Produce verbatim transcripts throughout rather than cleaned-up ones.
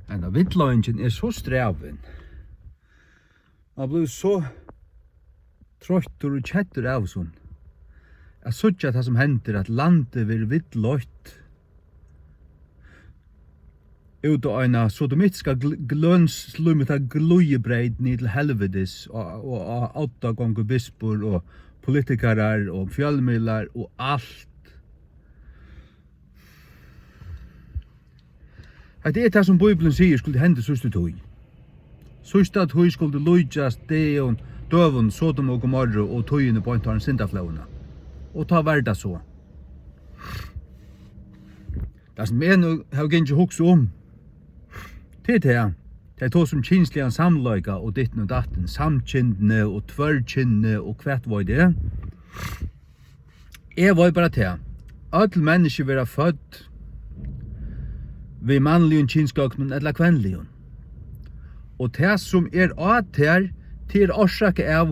Henda villleiðingin er so strævin. Man blívur so troyttur og keddur av hesum. At síggja tað sum hendir, at landið verður villleitt út á eina sodomitska gl-, glønslímita glíðibreyt niður til helvitis og, og, og odda gongur bispur og politikarar og fjølmiðlar og alt. Hetta er tað, sum Bíblian sigur skuldi henda í síðstu tíð. Síðsta tíð skuldi líkjast døgum, døgum Sodom og Gomorru og tíðini beint áðrenn syndaflóðina. Og tá var tað so. Tað, sum eg nú havi gingið og hugsað um, tað er tað. Tað er tað sum kynsligan samleika og ditten og datten, samkynni og tvørkynni og hvat veit eg. Eg veit bara tað. Øll menniskju verða fødd við mannligum kynsgøgnum ella kvenligum. Og tað, sum er á tær, tað er orsakað av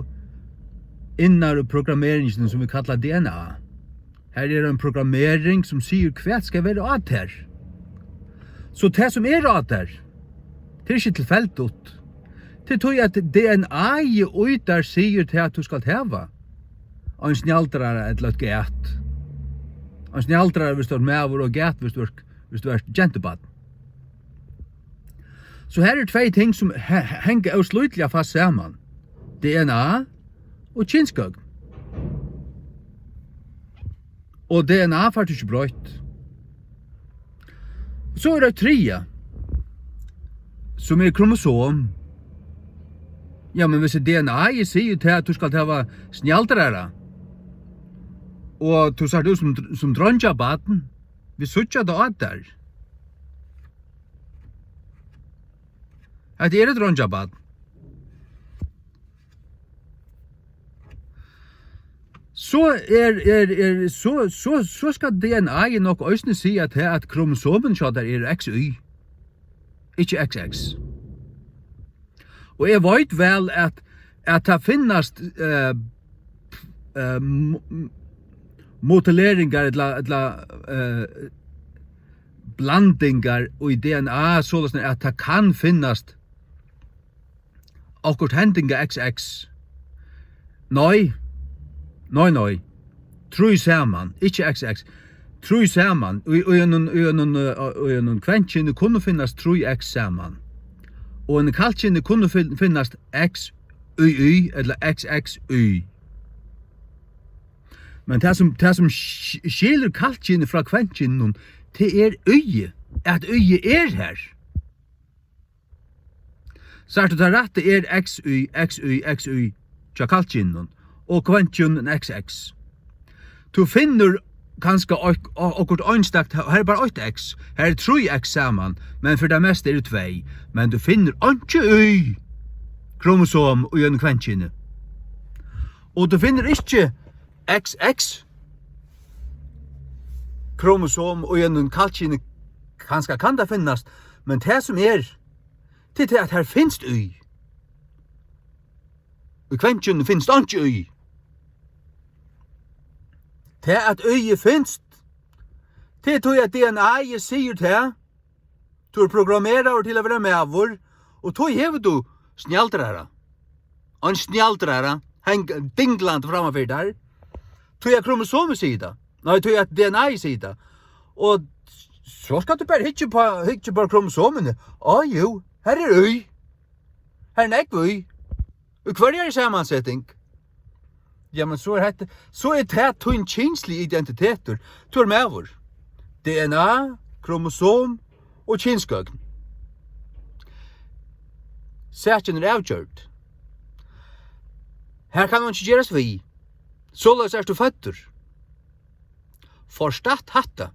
innaru programmeringini, sum vit kalla D N A. Har er ein programmering, sum sigur, hvat skal vera á tær. So tað, sum er á tær, tað er ikki tilfeldigt. Tað er tí, at D N A í tær sigur tað, at tú skalt hava ein snjaldrara ella eitt gat. Ein snjaldrara, viss tú ert maður, og gat, viss tú ert, viss tú ert gentubarn. So her eru tvey ting, sum he-, he-, hanga óslítiliga fast saman. D N A og kynsgøgn. Og D N A fært tú ikki broytt. So er tað triðja, sum er kromosom. Ja, men viss D N A sigur tað, at tú skalt hava snjaldrara, og tú sært út sum, sum dreingjabarn, vit síggja tað á tær. Hetta er eitt dreingjabarn. So er, er, er, so, so, so skal D N A nokk eisini siga tað, at kromosomini hjá tær eru X Y, ikki X X. Og eg veit væl, at, at tað finnast, eh, eh, mo-, m-, modelleringar ella, ella, eh, blandingar í D N A, soleiðis at tað kann finnast okkurt hendinga X X. Nei. Nei, nei. Trý saman, ikki X X. Trý saman. Í, í einum, í einum, eh, í einum kvennkyni kunnu finnast trý X saman. Og einum kallkyni kunnu fin-, finnast X Y Y ella X X Y. Men tað sum, tað sum sk-, skilur kallkyni frá kvennkyninum, tað er Y, at Y er har. Sært tú, tað rætta er X Y, X Y, X Y hjá kallkyninum og kvennkyninum X X. Tú finnur kanska oik-, o-, okkurt einstakt, her er bara eitt X, her er trý X saman, men fyri tað mesta eru tvey, men tú finnur einki Y-kromosom í einum kvennkyni. Og tú finnur ikki X X-kromosom í einum kallkyni, kanska kann tað finnast, men tað sum er, tað er tað, at har finst Y. Í kvennkyni finst einki Y. Tað, at Y finst, tað er tí, at D N A sigur tað. Tú ert programmeraður til at vera maður, og tí hevur tú snjaldrara. Ein snjaldrara, hang-, dinglandi framman fyri tær. Tí at kromosomið sigur tað. Nei, tí at D N A sigur tað. Og so skalt tú bara hyggja upp á, hyggja upp á kromosomini. Á, jú, her er Y. Her er nógv Y. Og hvørja er samanseting? Ja, men so er hetta, so er tað tín kynsligi identitetur. Tú ert maður. D N A, kromosom og kynsgøgn. Sakin er avgjørd. Her kann hon ikki gerast við. Soleiðis ert tú føddur. Forstatt hatta.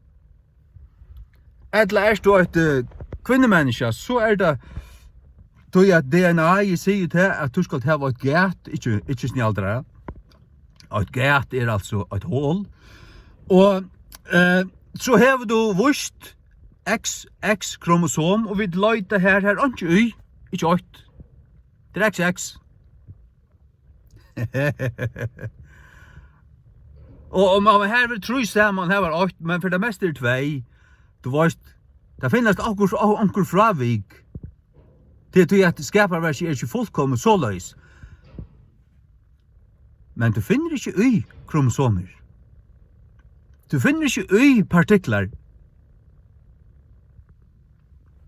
Ella ert tú eitt, eh, kvinnumenniskja, so er tað tí at D N A sigur tað, at tú skalt hava eitt gat, ikki, ikki snjaldrara. Eitt gat er altso eitt hol. Og, eh, so hevur tú víst X X-kromosom, og vit leita her, her er einki Y, ikki eitt. Tað er X X. Og, og, og her verður trý saman, her var eitt, men fyri tað mesta er tvey. Tú veist, tað finnast onkur, onkur frávik. Tað er tí, at skaparverkið er ikki fullkomið soleiðis. Men tú finnur ikki í kromosomir. Tú finnur ikki í partiklar.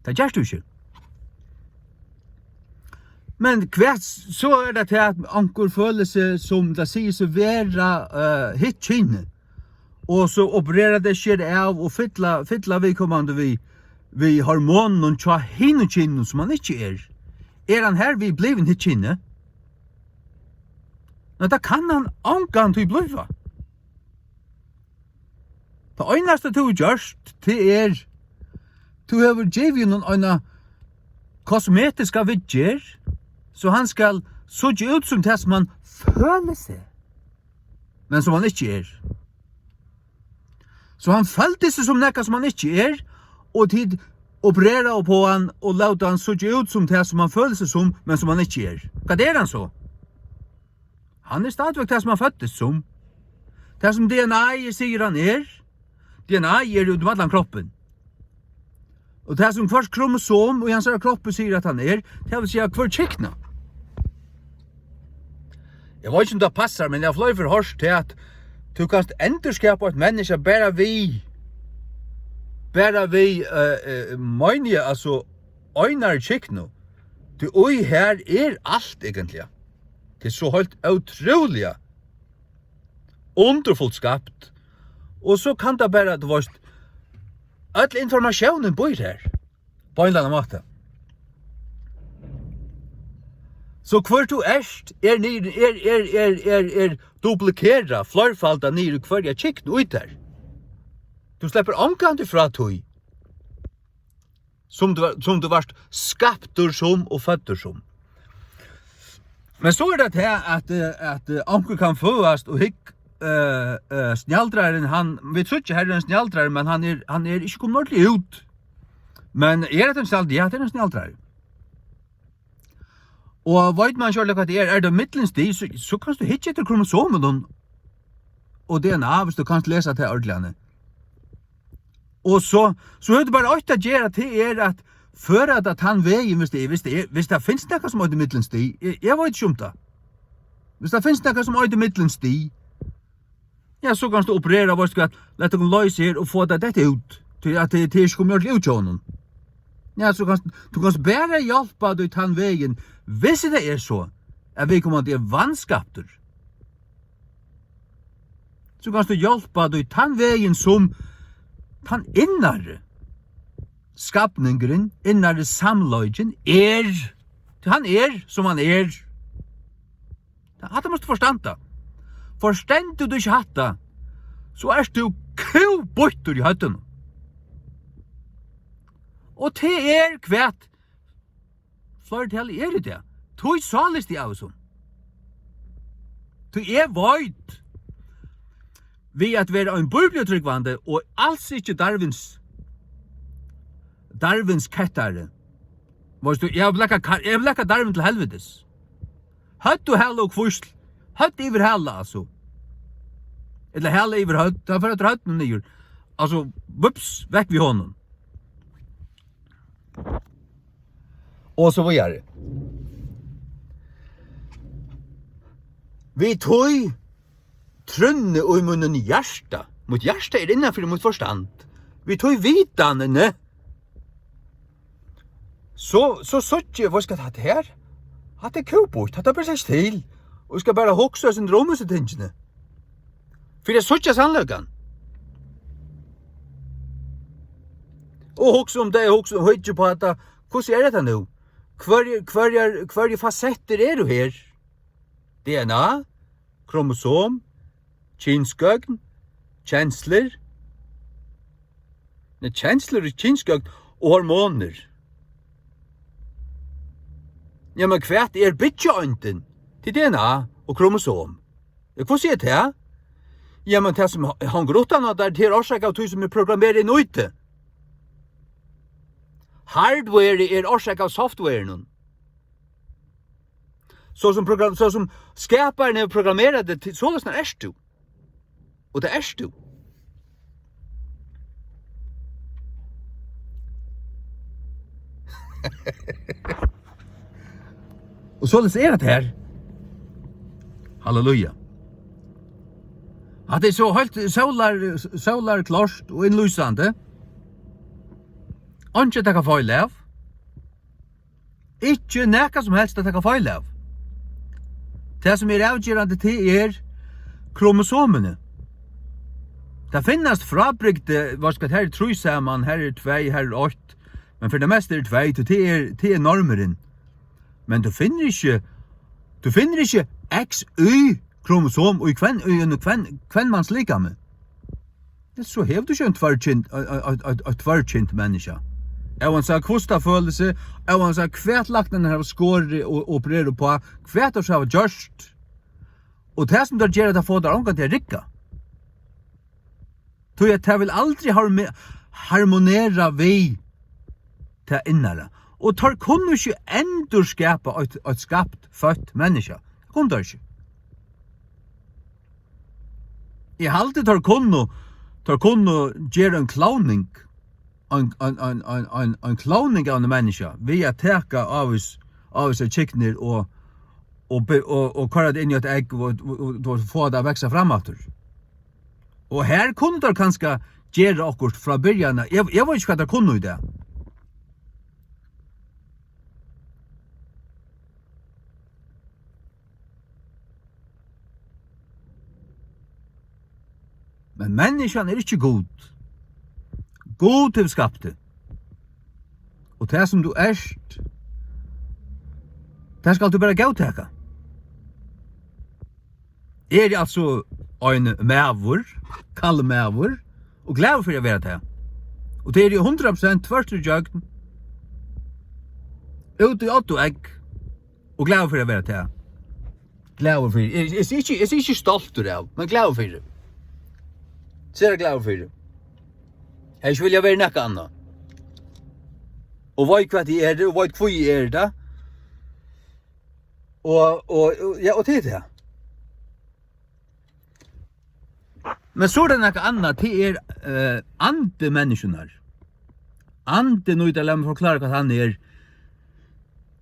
Tað gert tú ikki. Men hvat so er tað til, at onkur følir seg sum, tað sigur seg vera, eh, hitt kynið, og so operera tey, skera av og fylla, fylla viðkomandi við, við hormonum hjá hinum kyninum, sum hann ikki er? Er hann hervið blivin hitt kynið? Nei, tað kann hann ongantíð blíva. Tað einasta tú hevur gjørt, tað er, tú hevur givið honum eina kosmetiska viðgerð, so hann skal síggja út sum tað, sum hann følir seg, men sum hann ikki er. So hann føldi seg sum nakað, sum hann ikki er, og tit opereraðu uppá hann og lótu hann síggja út sum tað, sum hann følir seg sum, men sum hann ikki er. Hvat er hann so? Hann er stadigvæk tað, sum hann føddist sum. Tað, sum D N A sigur, hann er. D N A er út um allan kroppin. Og tað, sum hvørt kromosom í hansara kroppi sigur, at hann er, tað vil siga, hvør kykna. Eg veit ikki, um tað passar, men eg havi fleiri ferð hoyrt tað, at tú kanst endurskapa eitt menniskja bara við, bara við, eh, eh, meini eg, altso, einari kyknu. Tí í har er alt, eigentliga. Tað er so heilt ótrúliga undurfult skapt. Og so kann tað bara, tú veist, øll informatiónin býr har, á ein ella annan máta. So hvør tú ert, er niður, er, er, er, er, er duplikerað, fleirfaldað niður í hvørja kyknu í tær. Tú sleppur ongantíð frá tí, sum tú, sum tú vart skaptur sum og føddur sum. Men so er tað her, at, eh, at, eh, onkur kann føðast og hygg, eh, eh, snjaldrarin, hann, vit síggja, her er ein snjaldrari, men hann er, hann er ikki komin ordiliga út. Men er hetta ein snjaldrari? Ja, hetta er ein snjaldrari. Og veit mann ikki ordiliga, hvat tað er, er tað mittelstig, so, so kanst tú hyggja eftir kromosomunum og D N A, viss tú kanst lesa tað ordiliga, nei. Og so, so hevur tú bara eitt at gera, tað er at føra tað tann vegin, viss tað er, viss tað er, viss tað finst nakað sum eitur mittelstig. Eg, eg veit ikki um tað. Viss tað finst nakað sum eitur mittelstig, ja, so kanst tú operera, veitst tú hvat, lat okkum loysa her og fáa tað detta út, tí at tað, tað er ikki komið ordiliga út hjá honum. Ja, so kanst, tú kanst bara hjálpa tí tann vegin, viss tað er so, at viðkomandi er vanskaptur. So kanst tú hjálpa tí tann vegin, sum tann innari skapningurin, innari samleikin er. Tí hann er, sum hann er. Hatta mást tú forstanda. Forstendur tú ikki hatta, so ert tú kúbýttur í høvdinum. Og tað er, hvat fleirtalið er í dag. Tí sálisti av hesum. Tí eg veit, við at vera ein bíbliutrúgvandi og als ikki Darwins, Darwins kettari, veitst tú, eg havi blakkað Kar-, eg havi blakkað Darwin til helvitis. Høvd og hala og hvísl. Høvd yvir hala, altso. Ella hala yvir høvd. Hann fer eftir høvdinum niður. Altso, vups, vekk við honum. Og so víðari. Við tí trúnni í mínum hjarta. Mítt hjarta er innanfyri mítt forstand. Við tí vitanini. So, so síggi eg, veitst hvat, hatta her, hatta er kúbýtt, hatta ber seg ikki til. Og eg skal bara hugsa eitt sindur um hesi tingini. Fyri at síggja sannleikan. Og hugsa um tað, hugsa um, hyggja upp á hatta. Hvussu er hetta nú? Hvørjar, hvørjar, hvørjar fasettir eru her? D N A, kromosom, kynsgøgn, kenslur. Nei, kenslur og kynsgøgn og hormonir. Ja, men hvat er byggieindin til D N A og kromosom? Ja, hvussu er tað? Ja, men tað sum h-, hongur uttan á tær, tað er orsakað av tí sum er programmerað inn í teg. Hardware er orsakað av softwarenum. So sum program-, so sum skaparin hevur programmerað teg til, soleiðis ert tú. Og tað ert tú. Og soleiðis er tað her. Halleluja. At tað er so heilt sólar, sólarklárt og innlýsandi. Einki at taka feil av. Ikki nakað sum helst at taka feil av. Tað sum er avgerandi, tað er kromosomini. Tað finnast frábrigdi, veitst hvat, her er trý saman, her er tvey, her er eitt. Men fyri tað mesta er tvey, tí tað er, tað er normurin. Men tú finnur ikki, tú finnur ikki X Y kromosom í kven-, í einum kven-, kvenmannslikami. So hevur tú ikki ein tvørkynd, eitt, eitt, eitt, eitt tvørkynt menniskja. Óansæð hvussu tað følir seg, óansæð hvat læknarnir hava skorið og opererað uppá, hvat teir hava gjørt. Og tað sum teir gera, tað fáa teir ongantíð at rigga. Tí at tað vil aldri harmi-, harmonera við tað innara. Og teir kunnu ikki endurskapa eitt, eitt skapt, føtt menniskja. Kunnu teir ikki. Eg haldi, teir kunnu, teir kunnu gera ein klovning, ein, ein, ein, ein, ein, ein klovning av einum menniskja, við at taka ávís, ávísar kygnir og, og be-, og, og koyra tað inn í eitt egg og, og, og, og fáa tað at vaksa fram aftur. Og her kunnu teir kanska gera okkurt frá byrjan av. Eg, eg veit ikki, hvat teir kunnu í dag. Men menniskjan er ikki Gud. Gud hevur skapt teg. Og tað sum tú ert, tað skalt tú bara góðtaka. Eg eri altso ein maður, kallmaður, og glaður fyri at vera tað. Og tað eri eg hundrað prosent tvørtur ígjøgn, út í átt og egg, og glaður fyri at vera tað. Glaður fyri. Eg, eg, eg sigi ikki, eg sigi ikki stoltur av, men glaður fyri. Sera glaður fyri. Eg hevði ikki viljað verið nakað annað. Og veit hvat eg eri, og veit hví eg eri tað. Og, og, og, ja, og tað er tað. Men so er tað nakað annað, tað er, eh, andi menniskjunnar. Andi, nú, lat meg forklára, hvat hann er.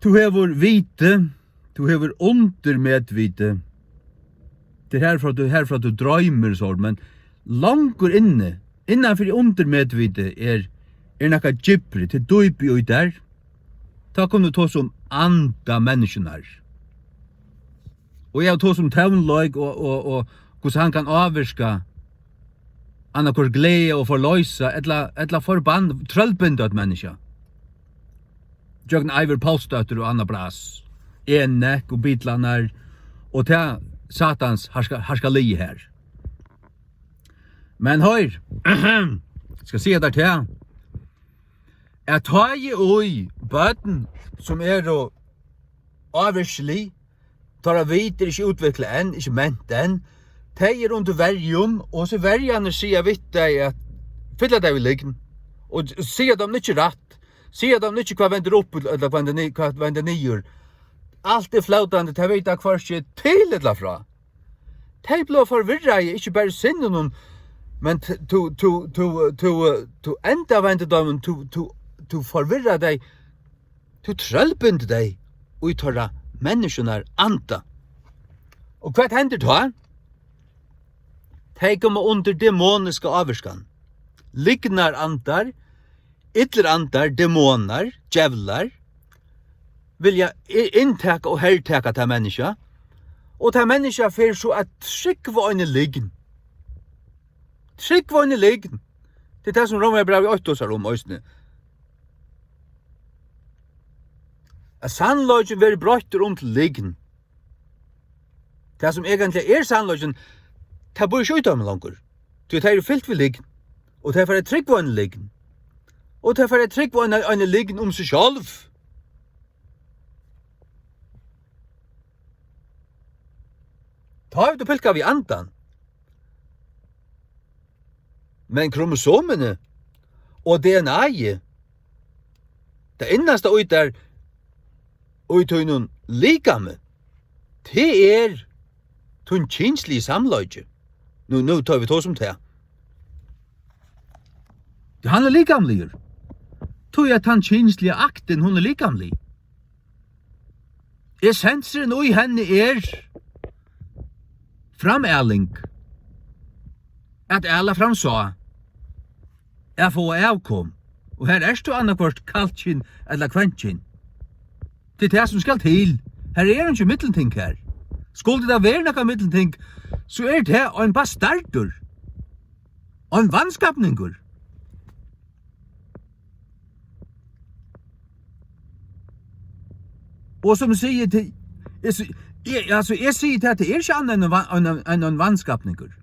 Tú hevur viti, tú hevur undirmetviti. Tað er herfrá, tú, herfrá tú droymir, so, men longur inni, innan fyri undirmetviti er, er nakað djúpri, tað er dýpi í tær. Tá kunnu vit tosa um anda menniskjunnar. Og eg havi tosað um tónleik og, og, og hvussu hann kann ávirka annaðhvørt gleði og forloysa, ella, ella forbann-, trøllbinda eitt menniskja. Gjøgnum Eivør Pálsdóttir og Anna Blas, Enek og Beatlarnar, og tað Satans harska-, harskaliðið her. Men hoyr, skal siga tær tað, at tá eg í børn, sum eru ávirkilig, teirra vit er ikki útviklað enn, ikki ment enn, tey eru undir verjum, og so verjarnir siga við tey at fylla tey við lygn, og siga teimum ikki rætt, siga teimum ikki hvat vendir upp ella hvat vendir ni-, hvat vendir niður. Alt er flótandi, tey vita hvørki til ella frá. Tey blíva forvirraði, ikki bara í sinninum, men t-, tú, tú, tú, tú, tú endavendir teimum, tú, tú, tú forvirrar tey, tú trøllbindur tey í teirra menniskjunnar anda. Og hvat hendir tá? Tey koma undir demoniska ávirkan. Lygnar andar, illir andar, demonar, djevlar, vilja i-, inntaka og hertaka tað menniskja, og tað menniskja fer so at trúgva eini lygn. Trúgva eini lygn. Tað er tað, sum Rómarbrævið eitt tosar um eisini. At sannleikin verður broyttur um til lygn. Tað, sum eigentliga er sannleikin, tað býr ikki í teimum longur. Tí tey eru fylt við lygn. Og tey fara at trúgva eini lygn. Og tey fara at trúgva eini, eini lygn um seg sjálv. Tá hevur tú pilkað við andan. Men kromosomini og D N A-ið, tað innasta í tær, í tínum likami, tað er tín kynsligi samleiki. Nú, nú tá vit tosa um tað. Ja, hann er likamligur. Tí at tann kynsliga aktin, hon er likamlig. Essensurin í henni er framaling, at ala fram sáð, at fáa avkom. Og her ert tú annaðhvørt kallkyn ella kvenkyn. Tað er tað, sum skal til. Her er einki millumting her. Skuldi tað verið nakað millumting, so er tað ein bastardur, ein vanskapningur. Og sum eg sigi til, eg si-, eg, altso, eg sigi til, at tað er ikki annað enn ein van-, ein, ein, ein vanskapningur.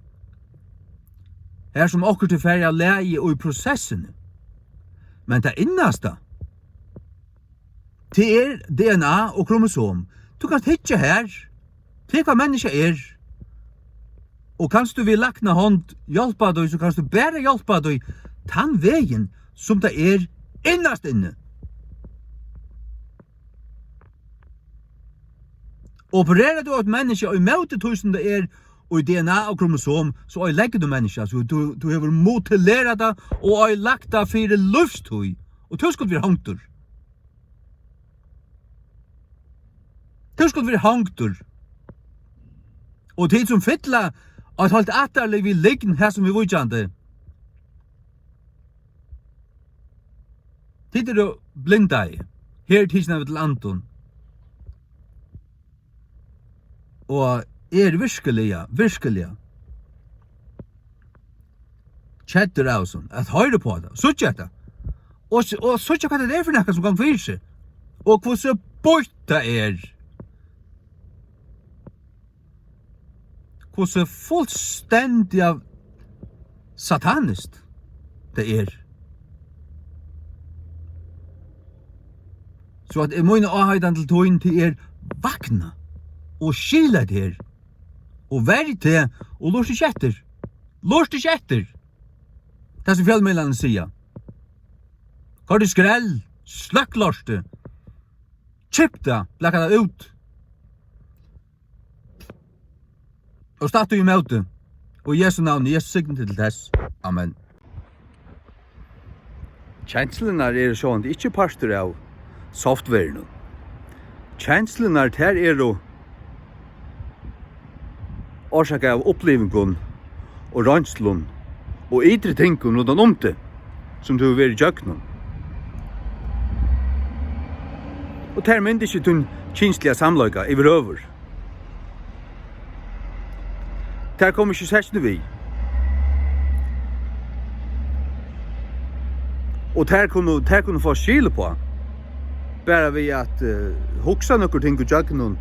Her sum okkurt er farið av lagi í prosessini. Men tað innasta, tað er D N A og kromosom. Tú kanst hyggja her. Tað er hvat menniskja er. Og kanst tú við læknahond hjálpa tí, so kanst tú bara hjálpa tí tann vegin, sum tað er innast inni. Opererar tú eitt menniskja ímóti tí, sum tað er í D N A og kromosom, so oyðileggur tú menniskjað, so tú, tú hevur mutilerað tað og oyðilagt tað fyri lívstíð. Og tú skuldi verið hongdur. Tú skuldi verið hongdur. Og tit sum fylla eitt heilt ættarlið við lygn, her sum við víkjandi. Tit eru blindaði. Her er tikin av illum andum. Og eg eri virkiliga, virkiliga keddur av hesum, at hoyra upp á tað, síggja hetta. Og s-, og síggja, hvat tað er fyri nakað, sum gongur fyri seg. Og hvussu býtt tað er. Hvussu fullstendiga sataniskt tað er. So at er mín áheitan til tín, tað er, vakna og skil hetta her. Og verj teg og lurta ikki eftir. Lurta ikki eftir. Tað sum fjølmiðlarnir siga. Koyr tað í skrell, sløkk lortið. Kip tað, blaka tað út. Og statt tú ímóti. Og í Jesu navni, Jesus signi teg til tess. Amen. Kenslurnar eru sjálvandi ikki partur av softwareinum. Kenslurnar, tær eru orsakað av upplivingum og roynslum og ytri tingum rundan um teg, sum tú hevur verið ígjøgnum. Og tær mynda ikki tín kynsliga samleika yvirhøvur. Tær koma ikki sesni við. Og tær kunnu, tær kunnu fáa skil uppá, bara við at, eh, hugsa nøkur ting ígjøgnum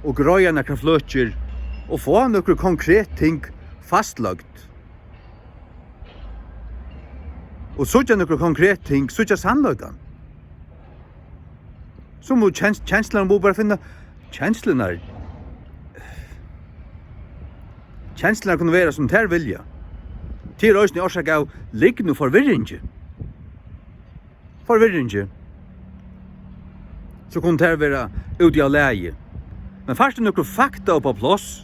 og greiða nakrar fløkir og fáa nøkur konkret ting fastløgd. Og síggja nøkur konkret ting, síggja sannleikan. So mugu kens-, kenslurnar mugu bara finna, kenslurnar, kenslurnar kunnu vera sum tær vilja. Tað er eisini orsakað av lygn og forvirringi. Forvirringi. So kunnu tær vera úti av lagi. Men fært tú nøkur fakta upp á pláss,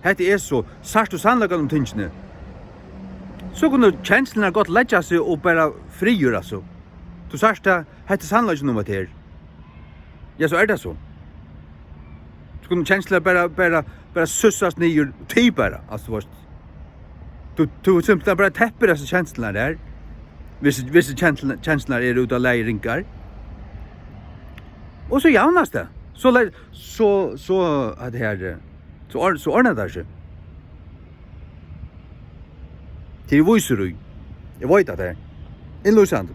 hetta er so, sært tú sannleikan um tingini, so kunnu kenslurnar gott leggja seg og bara friður, altso. Tú sært tað, hetta er sannleikin um, at tað er. Ja, so er tað so. So kunnu kenslurnar bara, bara, bara sussast niður, tí bara, altso, tú veist. Tú, tú simpelthen bara teppir hesar kenslurnar har. Hvis, hvis kenslurnar, kenslurnar eru úti av lagi ringar. Og so javnast tað. So le-, so, so, at her, eh, so or-, so ordnar tað seg. Tað eri eg vísur í. Eg veit, at tað er innlýsandi.